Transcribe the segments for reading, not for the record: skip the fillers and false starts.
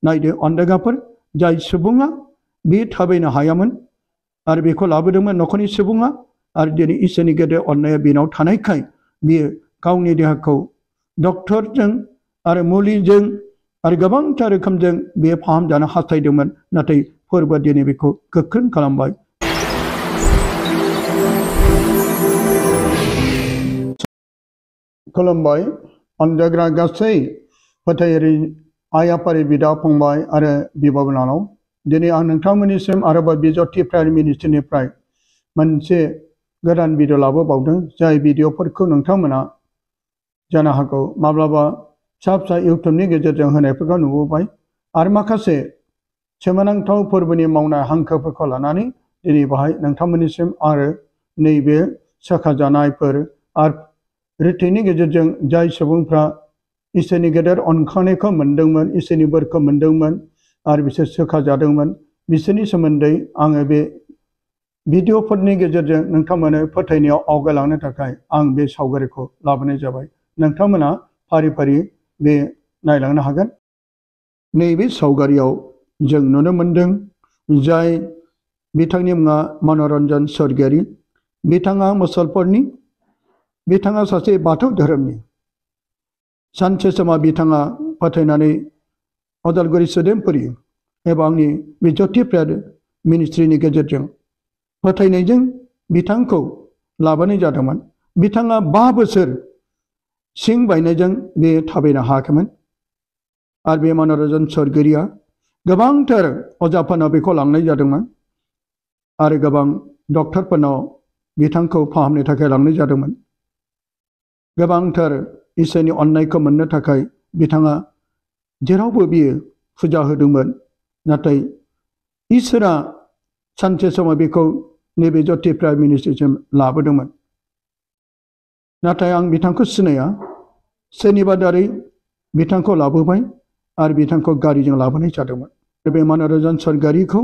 नायदो अन्दागाफोर जाय सुबुङा बे थाबायनो हायामोन आरो बेखौ लाबोदोंमोन न'खरनि सुबुङा आरो दिनै इसोरनि गेदेर अननाया बेनाव थानायखाय बियो गावनि देहाखौ डक्टरजों आरो मुलिजों आरो गोबांथार रोखोमजों बे फाहामजानो हास्थायदोंमोन नाथाय फोरबोआ दिनै बेखौ गोख्रों खालामबाय खुलुमबाय अन्दाग्रा गासै फोथायारि आइ आफारि बिदा फंबाय आरो बिब' बिनानाव दिनै आं नोंथांमोननिसिम आरोबाव बिजति प्रेयार मिनिस्ट्रिनिफ्राय मोनसे गोदान भिडिअ लाबोबावदों जाय भिडिअफोरखौ नोंथांमोना जानो हागौ माब्लाबा फिसा फिसा इउटुबनि गेजेरजों होनायफोरखौ नुबोबाय आरो माखासे सोमोनांथाव फोरबोनि मावनाय हांखोफोरखौ लानानै दिनै बाहाय नोंथांमोननिसिम आरो नैबे सोखाजानायफोर आरो रिथेनि गेजेरजों जाय सुबुंफ्रा इसोरनि गेदेर अनखांनायखौ मोन्दोंमोन इसोरनि बोरखौ मोन्दोंमोन आरो बिसोर सोखाजादोंमोन बिसोरनि सोमोन्दै आङो बे भिडिअफोरनि गेजेरजों नोंथांमोननो फोथायनायाव आवगायलांनो थाखाय आं बे सावगारिखौ लाबोनाय जाबाय नोंथांमोना फारि फारि बे नायलांनो हागोन नैबे सावगारियाव जों नुनो मोन्दों जाय बिथांनि मुङा मनरन्जन स्वर्गियारि बिथाङा मुसलफोरनि बिथाङा सासे बाथौ धोरोमनि सानसे समाव बिथाङा फोथायनानै अदालगुरि सोदेमपुरि एबा आंनि बिजति प्रेयार मिनिस्ट्रिनि गेजेरजों फोथायनायजों बिथांखौ लाबोनाय जादोंमोन बिथाङा 5 बोसोर सिं बायनायजों बे थाबायनो हायाखैमोन आरो बे मनरन्जन स्वर्गियारिया गोबांथार अजाफोरनाव बेखौ लांनाय जादोंमोन आरो गोबां डक्टरफोरनाव बिथांखौ फाहामनो थाखाय लांनाय जादोंमोन गोबांथार इसोरनि अननायखौ मोननो थाखाय बिथाङा जेरावबो बियो फुजा होदोंमोन नाथाय इसोरा सानसे समाव बेखौ नैबे ज्योति प्रेयार मिनिस्ट्रिसिम लाबोदोंमोन नाथाय आं बिथांखौ सिनाया सोरनिबा दारै बिथांखौ लाबोबाय आरो बिथांखौ गारिजों लाबोनाय जादोंमोन बे मनरन्जन स्वर्गियारिखौ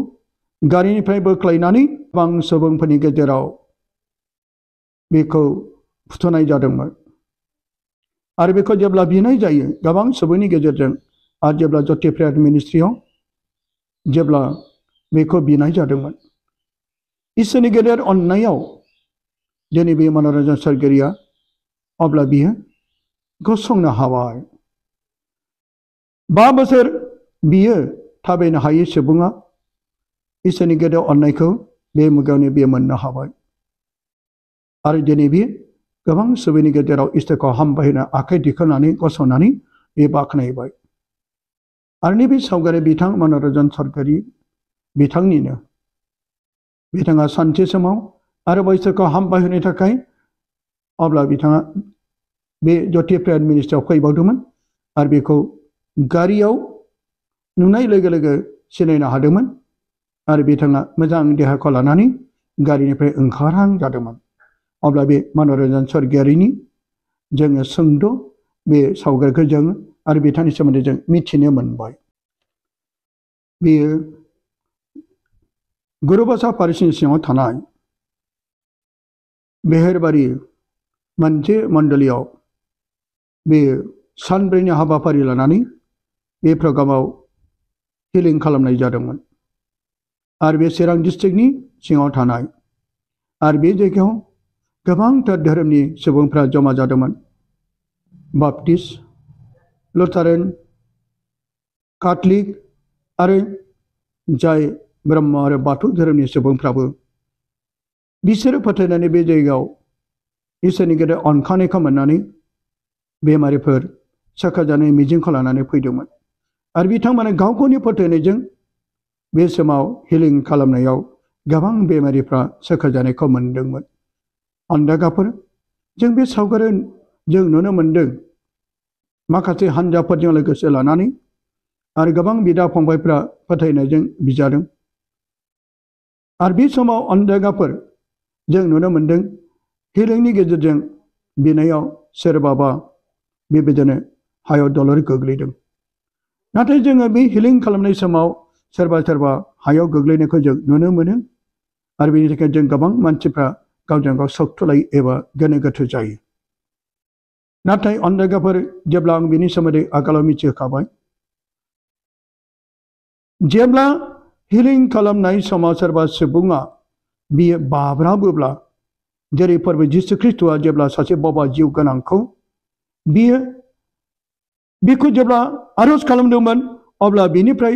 गारिनिफ्राय बोख्लायनानै गोबां सुबुंफोरनि गेजेराव बेखौ फुथुनाय जादोंमोन आरो बेखौ जेब्ला बिनाय जायो गोबां सुबुंनि गेजेरजों आरो जेब्ला ज्योति प्रेयार मिनिस्ट्रियाव जेब्ला बेखौ बिनाय जादोंमोन इसोरनि गेदेर अननायाव दिनै बे मनरन्जन स्वर्गियारिया अब्ला बियो गसंनो हाबाय 5 बोसोर बियो थाबायनो हायै सुबुङा इसोरनि गेदेर अननायखौ बे मुगायावनो बियो मोननो हाबाय आरो दिनै बे गोबां सुबुंनि गेजेराव इसोरखौ हामबायहोनो आखाइ दिखांनानै गसंनानै बे बाख्नायबाय आरो नैबे सावगारि बिथां मनरन्जन स्वर्गियारि बिथांनिनो बिथाङा सानसे समाव आरोबाव इसोरखौ हामबायहोनो थाखाय अब्ला बिथाङा बे ज्योति प्रेयार मिनिस्ट्रियाव फैबावदोंमोन आरो बेखौ गारियाव नुनाय लोगो लोगो सिनायनो हादोंमोन आरो बिथाङा मोजां देहाखौ लानानै गारिनिफ्राय ओंखारहां जादोंमोन अब्ला बे मनरन्जन स्वर्गियारिनि जोङो सुंद' बे सावगारिखौ जों आरो बिथांनि सोमोन्दै जों मिथिनो मोनबाय बेयो गुरुबासा पारिसनि सिङाव थानाय बेहेरबारि मोनसे मण्डलियाव बे सानब्रैनि हाबाफारि लानानै बे प्रग्रामाव हिलिं खालामनाय जादोंमोन आरो बे चिरां डिस्ट्रिक्टनि सिङाव थानाय आरो बे जायगायाव गोबांथार धोरोमनि सुबुंफ्रा जमा जादोंमोन बाप्टिस्ट लुथारेन काथलिक आरो जाय ब्रह्म आरो बाथौ धोरोमनि सुबुंफ्राबो बिसोरो फोथायनानै बे जायगायाव इसोरनि गेदेर अनखांनायखौ मोननानै बेमारिफोर सोखाजानाय मिजिंखौ लानानै फैदोंमोन आरो बिथांमोना गाव गावनि फोथायनायजों बे समाव हिलिं खालामनायाव गोबां बेमारिफ्रा सोखाजानायखौ मोनदोंमोन अन्दागाफोर जों बे सावगारि जों नुनो मोन्दों माखासे हान्जाफोरजों लोगोसे लानानै आरो गोबां बिदा फंबायफ्रा फोथायनायजों बिजादों आरो बे समाव अन्दागाफोर जों नुनो मोन्दों हिलिंनि गेजेरजों बिनायाव सोरबाबा बेबायदिनो हायाव दलर गोग्लैदों नाथाय जोङो बे हिलिं खालामनाय समाव सोरबा सोरबा हायाव गोग्लैनायखौ जों नुनो मोनो आरो बेनि थाखाय जों गोबां मानसिफ्रा गावजों गाव सौथुलायो एबा गोनो गोथो जायो नाथाय अन्दागाफोर जेब्ला आं बिनि सोमोन्दै आगोलाव मिथिहोखाबाय जेब्ला हिलिं खालामनाय समाव सोरबा सुबुङा बियो बाब्राबोब्ला जेरै फोरबो जिसु ख्रिस्ट'आ जेब्ला सासे बाबा जिउ गोनांखौ बेखौ जेब्ला आरज खालामदोंमोन अब्ला बेनिफ्राय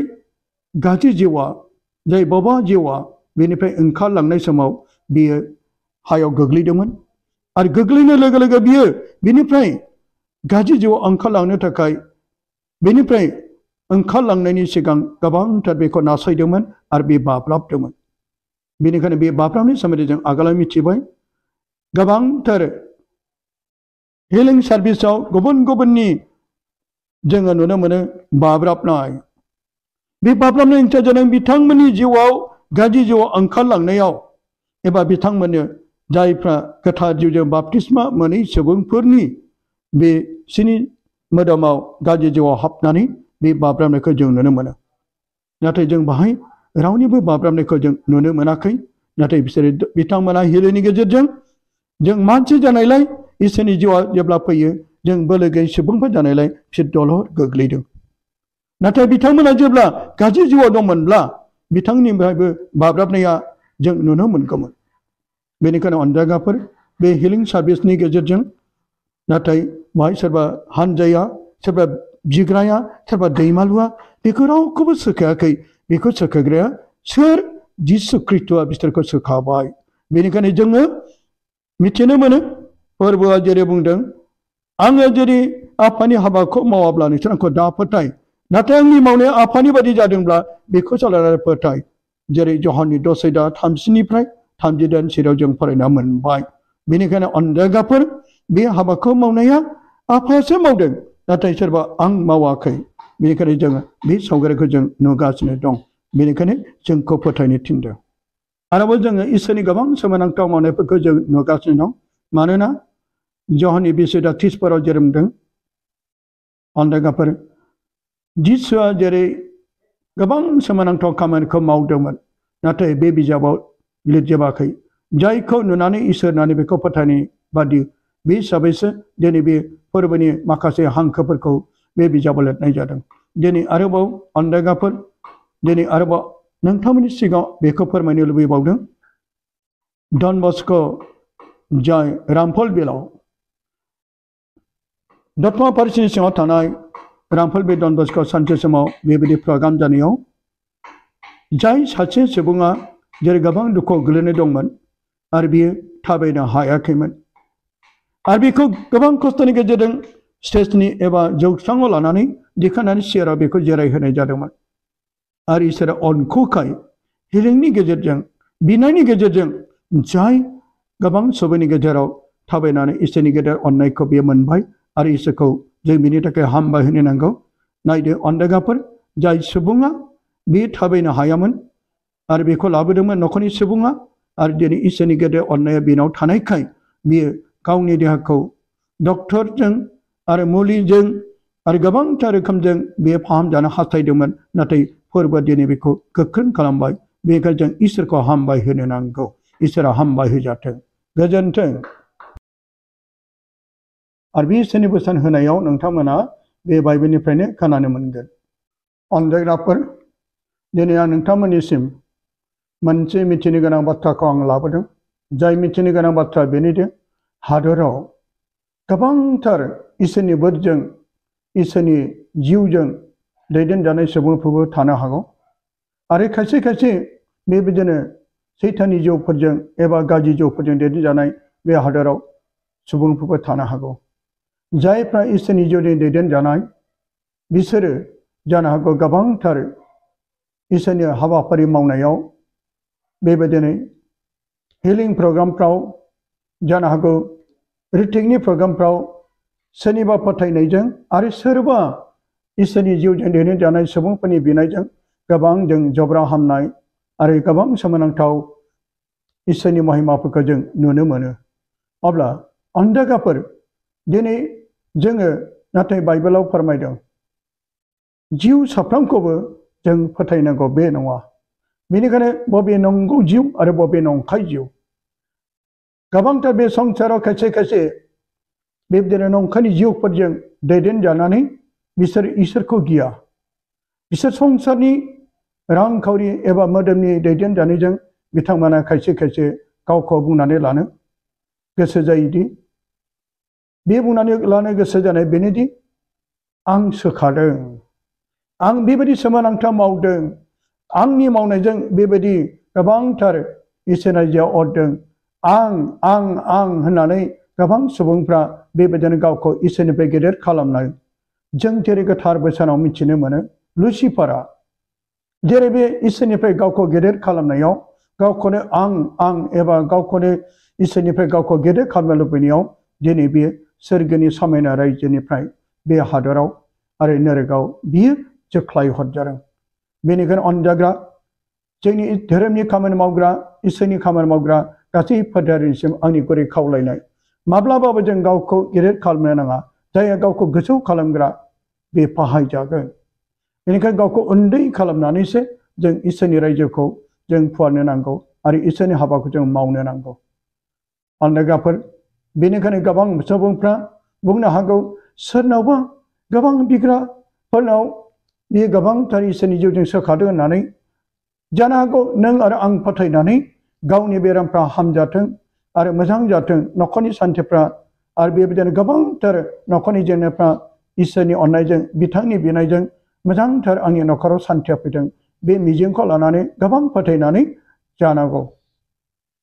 गाज्रि जिउआ जाय बाबा जिउआ बेनिफ्राय ओंखारलांनाय समाव बियो हायाव गोग्लैदोंमोन आरो गोग्लैनाय लोगो लोगो बियो बेनिफ्राय गाज्रि जिउआव ओंखारलांनो थाखाय बेनिफ्राय ओंखारलांनायनि सिगां गोबांथार बेखौ नासयदोंमोन आरो बे बाब्राबदोंमोन। बेनिखायनो बे बाब्राबनि सोमोन्दै जों आगोलाव मिथिबाय। गोबांथार हिलिं सार्भिसाव गुबुन गुबुननि जोङो नुनो मोनो बाब्राबनाय। बे बाब्राबनाय ओंथिया जादों बिथांमोननि जिउआव गाज्रि जिउआव ओंखारलांनायाव एबा बिथांमोननो जायफ्रा गोथार जिउजों बाप्तिस्मा मोनै सुबुंफोरनि बिसिनि मोदोमाव गाज्रि जिउआव हाबनानै बे बाब्राबनायखौ जों नुनो मोनो। नाथाय जों बाहाय रावनिबो बाब्राबनायखौ जों नुनो मोनाखै। नाथाय बिसोरो बिथांमोना हिलिंनि गेजेरजों जों मानसि जानायलाय इसोरनि जिउआ जेब्ला फैयो जों बोलो गैयै सुबुंफोर जानायलाय बिसोर दलर गोग्लैदों। नाथाय बिथांमोना जेब्ला गाज्रि जिउआव दंमोनब्ला बिथांनिफ्रायबो बाब्राबनाया जों नुनो मोनगौमोन। बेनिखायनो अनजायगाफोर बे हिलिं सार्भिसनि गेजेरजों नाथाय बाहाय सोरबा हानजाया सोरबा बिग्राया सोरबा दैमालुआ बेखौ रावखौबो सोखायाखै। बेखौ सोखाग्राया सोर? जिसु ख्रिस्ट'आ बिसोरखौ सोखाबाय। बेनिखायनो जोङो मिथिनो मोनो फोरबोआ जेरै बुंदों आङो जेरै आफानि हाबाखौ मावाब्ला नोंसोर आंखौ दा फोथाय, नाथाय आंनि मावनाया आफानि बादि जादोंब्ला बेखौ सालायनानै फोथाय। जेरै जहाननि 10:30 30 जों फरायना मोनबाय। बेनिखायनो अनजायगाफोर बे हाबाखौ मावनाया आफायासो मावदों, नाथाय सोरबा आं मावाखै। बेनिखायनो जोङो बे सावगारिखौ जों नुगासिनो दं। बेनिखायनो जोंखौ फोथायनो थिनदों। आरोबाव जोङो इसोरनि गोबां सोमोनांथाव मावनायफोरखौ जों नुगासिनो दं। मानोना जहाननि 20:30 जेरै बुंदों अनजायगाफोर जिसुआ जेरै गोबां सोमोनांथाव खामानिखौ मावदोंमोन, नाथाय बे बिजाबाव लिरजोबाखै। जायखौ नुनानै इसोर होननानै बेखौ फोथायनाय बादि बे हिसाबैसो दिनै बे फोरबोनि माखासे हांखोफोरखौ बे बिजाबाव लिरनाय जादों। दिनै आरोबाव अनजायगाफोर दिनै आरोबाव नोंथांमोननि सिगाङाव बेखौ फोरमायनो लुबैबावदों। डन बस्क' जाय रामफल बिलाव दतमा फारसिनि सिङाव थानाय रामफल बे डन बस्क' सानसे समाव बेबायदि प्रग्राम जानायाव जाय सासे सुबुङा जेरै गोबां दुखुआव गोलैनाय दंमोन आरो बियो थाबायनो हायाखैमोन आरो बेखौ गोबां खस्थ'नि गेजेरजों स्टेजनि एबा जौस्राङाव लानानै दिखांनानै सियाराव बेखौ जिरायहोनाय जादोंमोन। आरो इसोरा अनख'खाय हिलिंनि गेजेरजों बिनायनि गेजेरजों जाय गोबां सुबुंनि गेजेराव थाबायनानै इसोरनि गेदेर अननायखौ बियो मोनबाय आरो इसोरखौ जों बिनि थाखाय हामबाय होनो नांगौ। नायदो अनजायगाफोर जाय सुबुङा बे थाबायनो हायामोन आरो बेखौ लाबोदोंमोन न'खरनि सुबुङा आरो दिनै इसोरनि गेदेर अननाया बेनाव थानायखाय बियो गावनि देहाखौ डक्टरजों आरो मुलिजों आरो गोबांथार रोखोमजों बेयो फाहामजानो हास्थायदोंमोन, नाथाय फोरबोआ दिनै बेखौ गोख्रों खालामबाय। बेनिखायनो जों इसोरखौ हामबाय होनो नांगौ। इसोरा हामबाय होजाथों। गोजोन्थों। आरो बे इसोरनि बोसोन होनायाव नोंथांमोना बे बाइबेलनिफ्रायनो खोनानो मोनगोन। अनजायग्राफोर दिनै आं नोंथांमोननिसिम मोनसे मिथिनो गोनां बाथ्राखौ आं लाबोदों। जाय मिथिनो गोनां बाथ्रा बेनोदि हादराव गोबांथार इसोरनि बोरजों इसोरनि जिउजों दैदेनजानाय सुबुंफोरबो थानो हागौ आरो खायसे खायसे बेबायदिनो सैताननि जिउफोरजों एबा गाज्रि जिउफोरजों दैदेनजानाय बे हादराव सुबुंफोरबो थानो हागौ। जायफ्रा इसोरनि जिउजों दैदेनजानाय बिसोरो जानो हागौ गोबांथार इसोरनि हाबाफारि मावनायाव बेबायदिनो हिलिं प्रग्रामफ्राव जानो हागौ रिट्रिटनि प्रग्रामफ्राव सोरनिबा फोथायनायजों आरो सोरबा इसोरनि जिउजों दैदेनजानाय सुबुंफोरनि बिनायजों गोबां जों जब्रा हामनाय आरो गोबां सोमोनांथाव इसोरनि महिमाफोरखौ जों नुनो मोनो। अब्ला अनजायगाफोर दिनै जोङो नाथाय बाइबेलाव फोरमायदों जिउ साफ्रोमखौबो जों फोथायनांगौ बे नङा। बेनिखायनो बबे नंगौ जिउ आरो बबे नंखाय जिउ गोबांथार बे संसाराव खायसे खायसे बेबायदिनो नंखायनि रांखावरि एबा मोदोमनि दैदेनजानायजों बिथांमोना खायसे खायसे गावखौ बुंनानै लानो गोसो जायोदि बे बुंनानै लानो गोसो जानाय बेनोदि आं सोखादों, आं बेबायदि सोमोनांथाव मावदों, आंनि मावनायजों बेबायदि गोबांथार इसोरा जिआव अरदों, आं होननानै गोबां सुबुंफ्रा बेबायदिनो गावखौ इसोरनिफ्राय गेदेर खालामनाय जों जेरै गोथार बोसोनाव मिथिनो मोनो। लुसिफारा जेरै बे इसोरनिफ्राय गावखौ गेदेर खालामनायाव गावखौनो आं एबा गावखौनो इसोरनिफ्राय गावखौ गेदेर खालामनो लुबैनायाव दिनै बे सोरगोनि समायना रायजोनिफ्राय बे हादराव आरो नोरगाव बियो जोख्लाय हरजादों। बेनिखायनो अनजाग्रा जोंनि धोरोमनि खामानि मावग्रा, इसोरनि खामानि मावग्रा गासै फोथारिनिसिम आंनि गुरै खावलायनाय, माब्लाबाबो जों गावखौ गेदेर खालामनो नाङा। जायहा गावखौ गोजौ खालामग्रा बे बाहायजागोन। बेनिखायनो गावखौ उन्दै खालामनानैसो जों इसोरनि रायजोखौ जों फुवारनो नांगौ आरो इसोरनि हाबाखौ जों मावनो नांगौ। अनजाग्राफोर, बेनिखायनो गोबां सुबुंफ्रा बुंनो हागौ सोरनावबा गोबां बिग्राफोरनाव बे गोबांथार इसोरनि जिउजों सोखादों होननानै। जानो हागौ नों आरो आं फोथायनानै गावनि बेरामफ्रा हामजाथों आरो मोजां जाथों, न'खरनि सान्थिफ्रा आरो बेबायदिनो गोबांथार न'खरनि जेंनाफ्रा इसोरनि अननायजों बिथांनि बिनायजों मोजांथार आंनि न'खराव सान्थिया फैदों, बे मिजिंखौ लानानै गोबां फोथायनानै जानांगौ।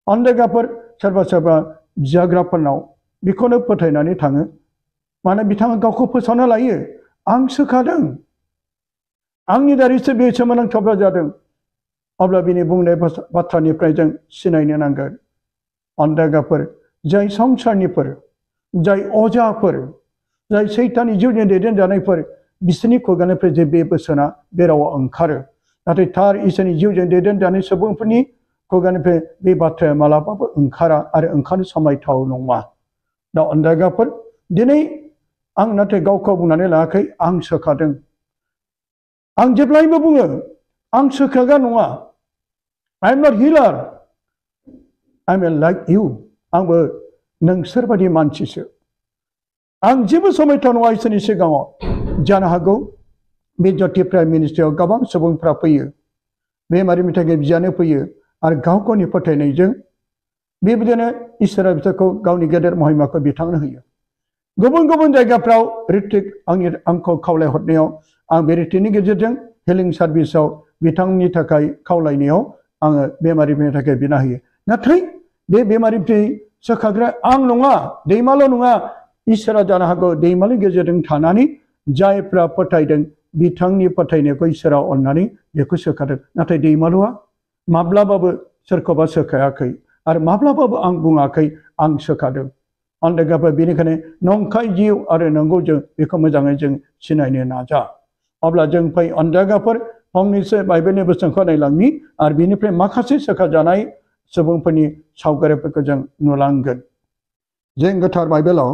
अनजाग्राफोर सोरबा सोरबा बिजाग्राफोरनाव बेखौनो फोथायनानै थाङो, मानो बिथाङा गावखौ फोसावना लायो। आं सोखादों, आंनि दारैसो बे सोमोनांथावफ्रा जादों। अब्ला बिनि बुंनाय बाथ्रानिफ्राय जों सिनायनो नांगोन। अनजाग्राफोर, जाय संसारनिफोर, जाय अजाफोर, जाय सैताननि जिउजों दैदेनजानायफोर, बिसोरनि खुगानिफ्राय जे बे बोसोना बे रावा ओंखारो। नाथाय थार इसोरनि जिउजों दैदेनजानाय सुबुंफोरनि खुगानिफ्राय बे बाथ्राया मालाबाबो ओंखारा आरो ओंखारनो समायथाव नङा। दा अनजाग्राफोर, दिनै आं नाथाय गावखौ बुंनानै लायाखै आं सोखादों। आं जेब्लायबो बुङो आं सोखाग्रा नङा। I am not healer, I am like you. आंबो नोंसोर बायदि मानसिसो। आं जेबो समायथाव नङा इसोरनि सिगाङाव। जानो हागौ बे ज्योति प्राइम मिनिस्ट्रियाव गोबां सुबुंफ्रा फैयो, बेमारिनि थाखाय बिजानो फैयो आरो गाव गावनि फोथायनायजों बेबायदिनो इसोरा बिसोरखौ गावनि गेदेर महिमाखौ बिथांनो होयो। गुबुन गुबुन जायगाफ्राव रिट्रिट आंखौ खावलायहरनायाव आं बे रिट्रिटनि गेजेरजों हिलिं सार्भिसाव बिथांनि थाखाय खावलायनायाव आङो बेमारिफोरनि थाखाय बिना होयो। नाथाय बे बेमारिफोरनि सोखाग्रा आं नङा, दैमाल' नङा, इसोरा जानो हागौ दैमानि गेजेरजों थानानै जायफ्रा फोथायदों बिथांनि फोथायनायखौ इसोरा अननानै बेखौ सोखादों। नाथाय दैमालुआ माब्लाबाबो सोरखौबा सोखायाखै आरो माब्लाबाबो आं बुङाखै आं सोखादों। अनजाग्राफोर, बेनिखायनो नंखाय जिउ आरो नंगौ जों बेखौ मोजाङै जों सिनायनो नाजा। अब्ला जों फै अनजाग्राफोर फंनैसो बाइबेलनि बोसोनखौ नायलांनि आरो बिनिफ्राय माखासे सोखाजानाय सुबुंफोरनि सावगारिफोरखौ जों नुलांगोन। जों गोथार बाइबेलाव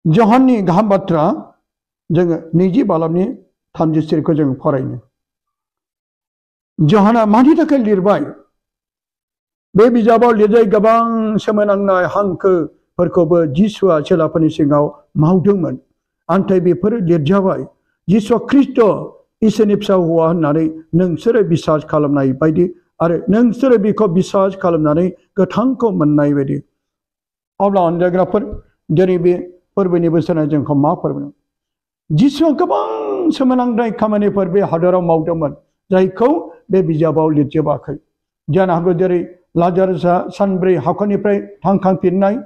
जहाननि गाहाम बाथ्रा जोङो 20 बालाबनि 33खौ जों फरायनो। जहाना मानि थाखाय लिरबाय? बे बिजाबाव लिरनाय गोबां सोमोनांनाय हांखोफोरखौबो जिसुआ चेलाफोरनि सिगाङाव मावदोंमोन। नाथाय बेफोरो लिरजाबाय जिसु ख्रिस्ट इसोरनि फिसा हौवा होननानै नोंसोरो बिसास खालामनाय बायदि आरो नोंसोरो बेखौ बिसास खालामनानै गोथांखौ मोननाय बायदि। अब्ला अनजाग्राफोर, दिनै बे फोरबोनि बोसोना जोंखौ मा फोरमायदों? जिसुआ गोबां सोमोनांनाय खामानिफोर बे हादराव मावदोंमोन जायखौ बे बिजाबाव लिरजोबाखै। जानो हागौ जेरै लाजारुसआ सानब्रै हाखरनिफ्राय थांखांफिननाय,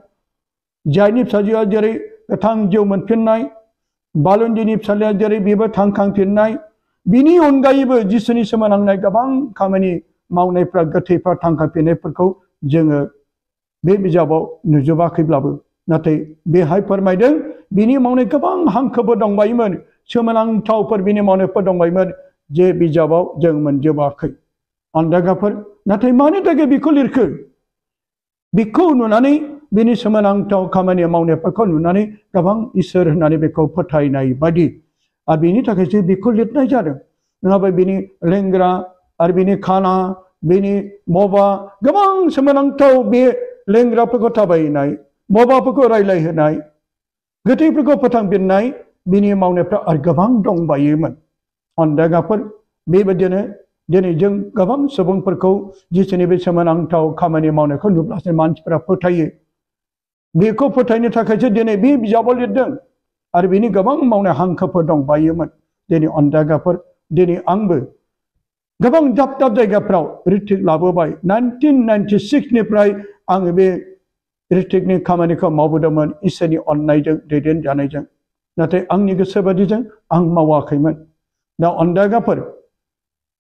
जायनि फिसाजोआ जेरै गोथां जिउ मोनफिननाय, बालुन्दिनि फिसाज्लाया जेरै बेबो थांखांफिननाय, बिनि अनगायैबो जिसुनि सोमोनांनाय गोबां खामानि मावनायफ्रा गोथैफ्रा थांखांफिननायफोरखौ जोङो बे बिजाबाव नुजोबाखैब्लाबो नाथाय बेहाय फोरमायदों बिनि मावनाय गोबां हांखोफोर दंबायोमोन, सोमोनांथावफोर बिनि मावनायफोर दंबायोमोन जे बिजाबाव जों मोनजोबाखै। अनजाग्राफोर, नाथाय मानि थाखाय बेखौ लिरखो? बेखौ नुनानै बिनि सोमोनांथाव खामानि मावनायफोरखौ नुनानै गोबां इसोर होननानै बेखौ फोथायनाय बायदि आरो बेनि थाखायसो बेखौ लिरनाय जादों। नङाबा बिनि लेंग्रा आरो बिनि खाना, बिनि मबा, गोबां सोमोनांथाव बे लेंग्राफोरखौ थाबायनाय, मबाफोरखौ रायलायहोनाय, गोथैफोरखौ फोथांफिननाय, बिनि मावनायफ्रा आरो गोबां दंबायोमोन। अनजाग्राफोर, बेबायदिनो दिनै जों गोबां सुबुंफोरखौ जिसुनि बे सोमोनांथाव खामानि मावनायखौ नुब्लासो मानसिफोरा फोथायो। बेखौ फोथायनो थाखायसो दिनै बे बिजाबाव लिरदों आरो बेनि गोबां मावनाय हांखोफोर दंबायोमोन। दिनै अनजायगाफोर दिनै आंबो गोबां दाब दाब जायगाफ्राव रिट्रिट लाबोबाय। 1996 निफ्राय आङो बे रिट्रिटनि खामानिखौ मावबोदोंमोन इसोरनि अननायजों दैदेनजानायजों। नाथाय आंनि गोसो बादिजों आं मावाखैमोन। दा अनजायगाफोर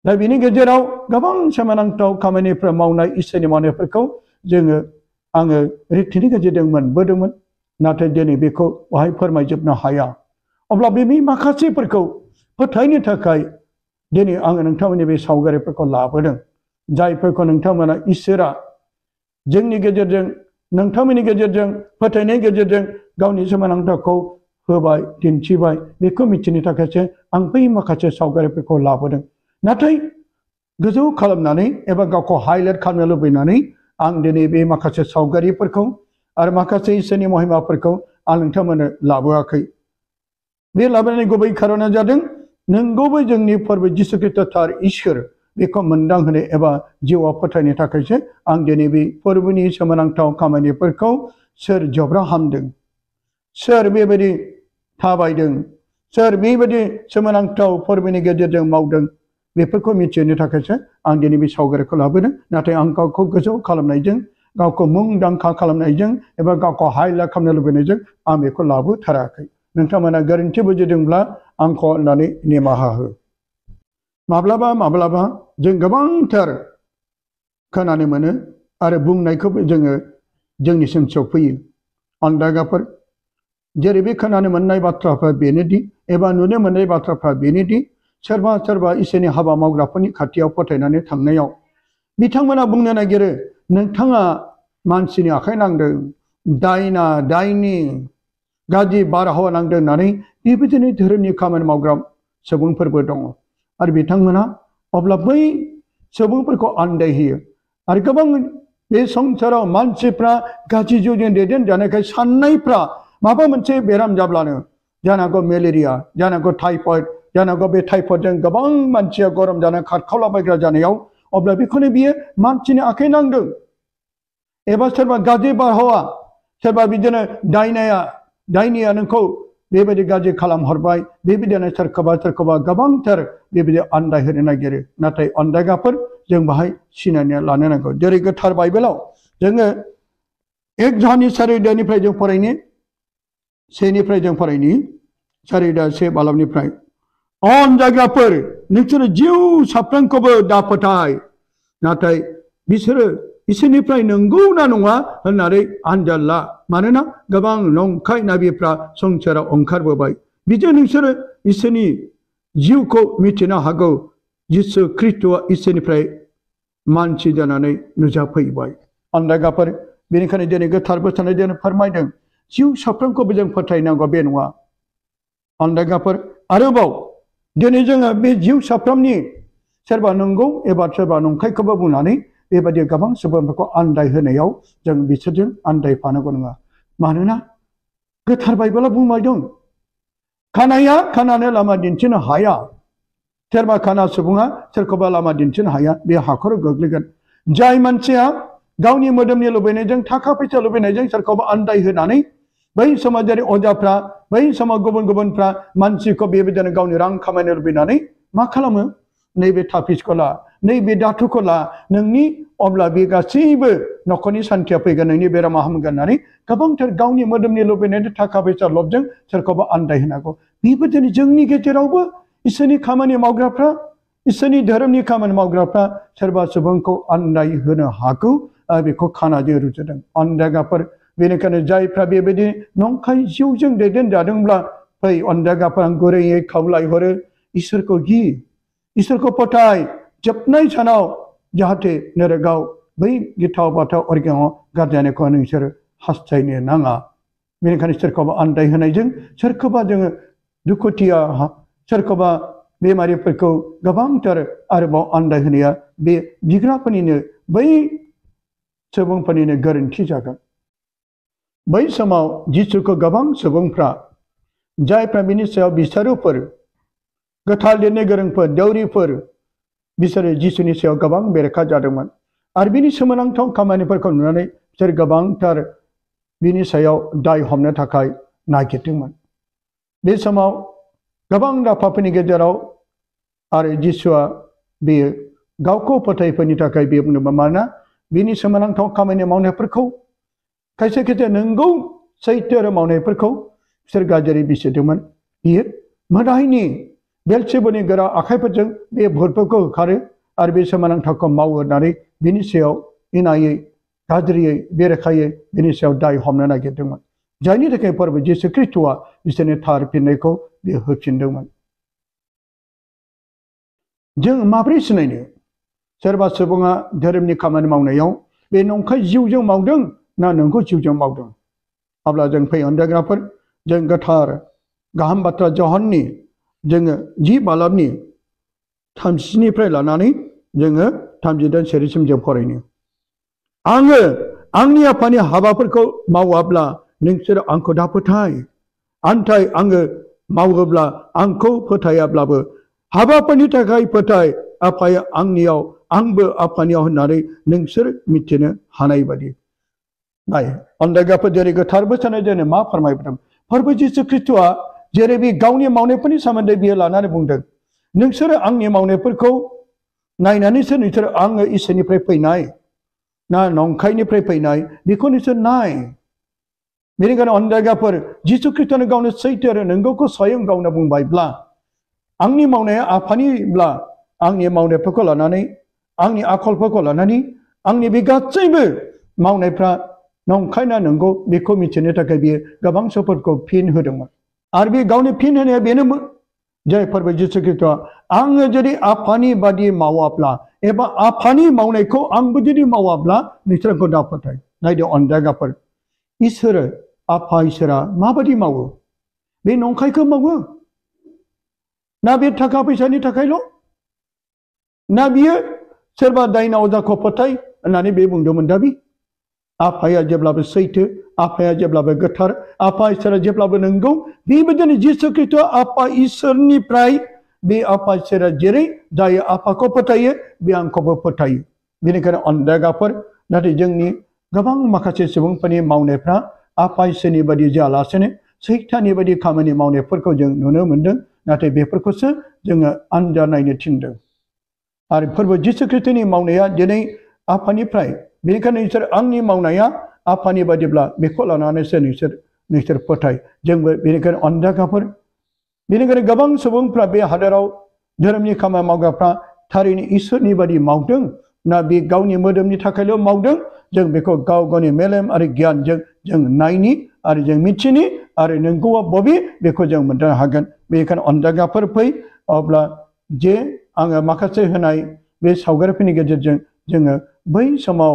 दा बेनि गेजेराव गोबां सोमोनांथाव खामानिफोर मावनाय इसोरनि मावनायफोरखौ आङो रिट्रिटनि गेजेरजों मोनबोदोंमोन। नाथाय दिनै बेखौ बहाय फोरमायजोबनो हाया। अब्ला बे माखासेफोरखौ फोथायनो थाखाय दिनै आङो नोंथांमोननि बे सावगारिफोरखौ लाबोदों। जायफोरखौ नोंथांमोना इसोरा जोंनि गेजेरजों नोंथांमोननि गेजेरजों फोथायनायनि गेजेरजों गावनि सोमोनांथावखौ होबाय दिन्थिबाय। बेखौ मिथिनो थाखायसो आं बै माखासे सावगारिफोरखौ लाबोदों। नाथाय गोजौ खालामनानै एबा गावखौ हाइलाइट खालामनो लुबैनानै आं दिनै बे माखासे सावगारिफोरखौ आरो माखासे इसोरनि महिमाफोरखौ आं नोंथांमोननो लाबोआखै। बे लाबोनायनि गुबै खारना जादों नंगौबो जोंनि फोरबो जिसु ख्रीष्ट थार इसोर बेखौ मोनदांहोनो एबा जिउआव फोथायनो थाखायसो आं दिनै बे फोरबोनि सोमोनांथाव खामानिफोरखौ सोर जब्रा हामदों, सोर बेबायदि थाबायदों, सोर बेबायदि सोमोनांथाव फोरबोनि गेजेरजों मावदों, बेफोरखौ मिथिनो थाखायसो आं दिनै बे सावगारिखौ लाबोदों। नाथाय आं गावखौ गोजौ खालामनायजों गावखौ मुंदांखा खालामनायजों एबा गावखौ हाइलाइट खालामनो लुबैनायजों आं बेखौ लाबोथाराखै। नोंथांमोना गोरोन्थि बुजिदोंब्ला आंखौ अननानै निमाहा हो। माब्लाबा जों गोबांथार खोनानो मोनो आरो बुंनायखौबो जोङो जोंनिसिम सफैयो। अनजायगाफोर जेरै बे खोनानो मोननाय बाथ्राफ्रा बेनोदि एबा नुनो मोननाय बाथ्राफ्रा बेनोदि सोरबा इसोरनि हाबा मावग्राफोरनि खाथियाव फोथायनानै थांनायाव बिथांमोना बुंनो नागिरो नोंथाङा मानसिनि आखाइ नांदों, दायना दायनि गाज्रि बारहावा नांदों होननानै बेबायदिनो धोरोमनि खामानि मावग्रा सुबुंफोरबो दङ। आरो बिथांमोना अब्ला बै सुबुंफोरखौ आन्दायहोयो। आरो गोबां बे संसाराव मानसिफ्रा गाज्रि जिउजों दैदेनजानायखाय साननायफ्रा माबा मोनसे बेराम जाब्लानो जानो हागौ मेलेरिया, जानो हागौ टाइफयड, जानो हागौ बे टाइफयडजों गोबां मानसिया गरम जाना खारखावलाबायग्रा जानायाव अब्ला बेखौनो बियो मानसिनि आखाइ नांदों एबा सोरबा गाज्रि बारहावा, सोरबा बिदिनो दायनिया नोंखौ बेबायदि गाज्रि खालामहरबाय, बेबायदिनो सोरखौबा गोबांथार बेबायदि आन्दायहोनो नागिरो। नाथाय अनजायगाफोर जों बाहाय सिनायना लानो नांगौ। जेरै गोथार बाइबेलाव जोङो 1 जन 4 जों फरायनि 1 जों फरायनि 4 बालावनिफ्राय अनजायगाफोर नोंसोरो जिउ साफ्रोमखौबो दा फोथाय, नाथाय बिसोरो इसोरनिफ्राय नंगौ ना नङा होननानै आनजाद ला। मानोना गोबां नंखाय नाबिफ्रा संसाराव ओंखारबोबाय। बिजों नोंसोरो इसोरनि जिउखौ मिथिनो हागौ जिसु ख्रीष्टआ इसोरनिफ्राय मानसि जानानै नुजाफैबाय। अनजायगाफोर बेनिखायनो दिनै गोथार बोसोनजों जों फोरमायदों जिउ साफ्रोमखौबो जों फोथायनांगौ बे नङा। अनजायगाफोर आरोबाव दिनै जोङो बे जिउ साफ्रोमनि सोरबा नंगौ एबा सोरबा नंखायखौबो बुंनानै बेबायदि गोबां सुबुंफोरखौ आन्दायहोनायाव जों बिसोरजों आन्दायफानांगौ नङा। मानोना गोथार बाइबेलाव बुंबाय दं खानाया खानानो लामा दिन्थिनो हाया। सोरबा खाना सुबुङा सोरखौबा लामा दिन्थिनो हाया, बे हाखराव गोग्लैगोन। जाय मानसिया गावनि मोदोमनि लुबैनायजों थाखा फैसा लुबैनायजों सोरखौबा आन्दायहोनानै बै समाजारि अजाफ्रा बै समाव गुबुनफ्रा मानसिखौ बेबायदिनो गावनि रां खामायनो लुबैनानै मा खालामो? नैबे थाफिसखौ ला, नैबे दाथुखौ ला, नोंनि अब्ला बे गासैबो न'खरनि सान्थिया फैगोन, नोंनि बेरामा हामगोन होननानै गोबांथार गावनि मोदोमनि लुबैनायनि थाखा फैसा लबजों सोरखौबा आन्दायहोनांगौ। बेबायदिनो जोंनि गेजेरावबो इसोरनि खामानि मावग्राफ्रा, इसोरनि धोरोमनि खामानि मावग्राफ्रा सोरबा सुबुंखौ आन्दायहोनो हागौ। बेखौ खानाजों रुजुदों। अनजायगाफोर बेनिखायनो जायफ्रा बेबायदि नंखाय जिउजों दैदेनजादोंब्ला फै अनजायगाफोर आं गुरैयै खावलायहरो इसोरखौ गि, इसोरखौ फोथाय। जोबनाय सानाव जाहाथे नोरोगाव बै गिथाव बाथाव अरगेङाव गारजानायखौ नोंसोर हास्थायनो नाङा। बेनिखायनो सोरखौबा आन्दायहोनायजों सोरखौबा जोङो दुखुथिया, सोरखौबा बेमारिफोरखौ गोबांथार आरोबाव आन्दायहोनाया बे बिग्राफोरनिनो बै सुबुंफोरनिनो गोरोन्थि जागोन। बै समाव जिसुखौ गोबां सुबुंफ्रा जायफ्रा बिनि सायाव बिसारुफोर, गोथार लिरनो गोरोंफोर, दौरिफोर बिसोरो जिसुनि सायाव गोबां बेरेखा जादोंमोन आरो बिनि सोमोनांथाव खामानिफोरखौ नुनानै बिसोर गोबांथार बिनि सायाव दाय हमनो थाखाय नागिरदोंमोन बे समाव गोबां दाफाफोरनि गेजेराव आरो जिसुआ बेयो गावखौ फोथायैफोरनि थाखाय बेयो बुंदोंमोन मानोना बिनि सोमोनांथाव खामानि मावनायफोरखौ खायसे खायसे नंगौ सैथो मावनायफोरखौ बिसोर गाज्रि बिसिदोंमोन बियो मोदायनि बेलसेबुलनि गोरा आखाइफोरजों बे भुतफोरखौ होखारो आरो बे सोमोनांथावखौ मावो होननानै बिनि सायाव इनायै गाज्रियै बेरेखायै बिनि सायाव दाय हमनो नागिरदोंमोन जायनि थाखाय फोरबो जिसु ख्रीष्टआ बिसोरनि थार फिननायखौ बियो होफिनदोंमोन जों माब्रै सिनायनो सोरबा सुबुङा धोरोमनि खामानि मावनायाव बे नंखाय जिउजों मावदों ना नंगौ जिउजों मावदों अब्ला जों फै अनजायग्राफोर जों गोथार गाहाम बाथ्रा जहननि जोङो 10 बालाबनि 30निफ्राय लानानै जोङो 38 सेरिसिम जों फरायनो आङो आंनि आफानि हाबाफोरखौ मावाब्ला नोंसोर आंखौ दा फोथाय आन्थाय आङो मावोब्ला आंखौ फोथायाब्लाबो हाबाफोरनि थाखाय फोथाय आफाया आंनियाव आंबो आफानियाव होननानै नोंसोर मिथिनो हानाय बादि नाय अनजायग्राफोर जेरै गोथार बोसोनाय जोंनो मा फोरमायदों फोरबो जिसु ख्रीष्टआ जेरै बे गावनि मावनायफोरनि सोमोन्दै बियो लानानै बुंदों नोंसोरो आंनि मावनायफोरखौ नायनानैसो नोंसोर आङो इसोरनिफ्राय फैनाय ना नंखायनिफ्राय फैनाय बेखौ नोंसोर नाय बेनिखायनो अनजायग्राफोर जिसु ख्रीष्टआनो गावनो सैथो आरो नंगौखौ स्वयं गावनो बुंबायब्ला आंनि मावनाया आफानिब्ला आंनि मावनायफोरखौ लानानै आंनि आखलफोरखौ लानानै आंनि बे गासैबो मावनायफ्रा नंखाय ना नंगौ बेखौ मिथिनो थाखाय बियो गोबां समफोरखौ फिन होदोंमोन आरो बे गावनि फिन होनाया बेनोमोन जाय फोरबो जिसु ख्रीष्टआ आङो जुदि आफानि बादि मावाब्ला एबा आफानि मावनायखौ आंबो जुदि मावाब्ला नोंसोरखौ दा फोथाय नायदो अनजायग्राफोर इसोर आफा इसोरा माबादि मावो बे नंखायखौ मावो ना बे थाखा फैसानि थाखायल' ना बियो सोरबा दायना अजाखौ फोथाय होननानै बे बुंदोंमोन दा बे आफाया जेब्लाबो सैथो आफाया जेब्लाबो गोथार आफा इसोरा जेब्लाबो नंगौ बेबायदिनो जिसु ख्रीष्ट आफा इसोरनिफ्राय बे आफा इसोरा जेरै जाय आफाखौ फोथायो बे आंखौबो फोथायो बेनिखायनो अनजायग्राफोर नाथाय जोंनि गोबां माखासे सुबुंफोरनि मावनायफ्रा आफा इसोरनि बायदि जायालासेनो सैताननि बायदि खामानि मावनायफोरखौ जों नुनो मोनदों नाथाय बेफोरखौसो जोङो आनजाद नायनो थिनदों आरो फोरबो जिसु ख्रीष्टनि मावनाया दिनै आफानिफ्राय बेनिखायनो नोंसोर आंनि मावनाया आफानि बादिब्ला बेखौ लानानैसो नोंसोर फोथाय जोंबो बेनिखायनो अनजायग्राफोर बेनिखायनो गोबां सुबुंफ्रा बे हादोराव धोरोमनि खामानि मावग्राफ्रा थारैनो इसोरनि बादि मावदों ना बे गावनि मोदोमनि थाखायल' मावदों जों बेखौ गाव गावनि मेलेम आरो गियानजों जों नायनि आरो जों मिथिनि आरो नंगौआ बबे बेखौ जों मोनदांनो हागोन बेनिखायनो अनजायग्राफोर फै अब्ला जे आङो माखासे होनाय बे सावगारिफोरनि गेजेरजों जोङो बै समाव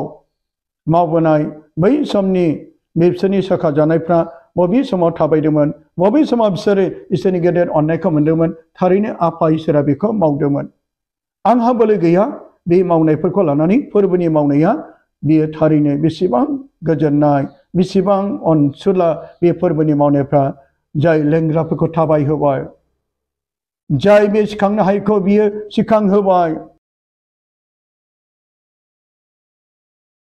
मावबोनाय बै समनि बिसोरनि सोखा जानायफ्रा बबे समाव थाबायदोंमोन बबे समाव बिसोरो इसोरनि गेदेर अननायखौ मोन्दोंमोन थारैनो आफा इसोरा बेखौ मावदोंमोन आंहा बोलो गैया बे मावनायफोरखौ लानानै फोरबोनि मावनाया बेयो थारैनो बेसेबां गोजोननाय बेसेबां अनसुला बे फोरबोनि मावनायफ्रा जाय लेंग्राफोरखौ थाबायहोबाय जाय बे सिखांनो हायैखौ बियो सिखांहोबाय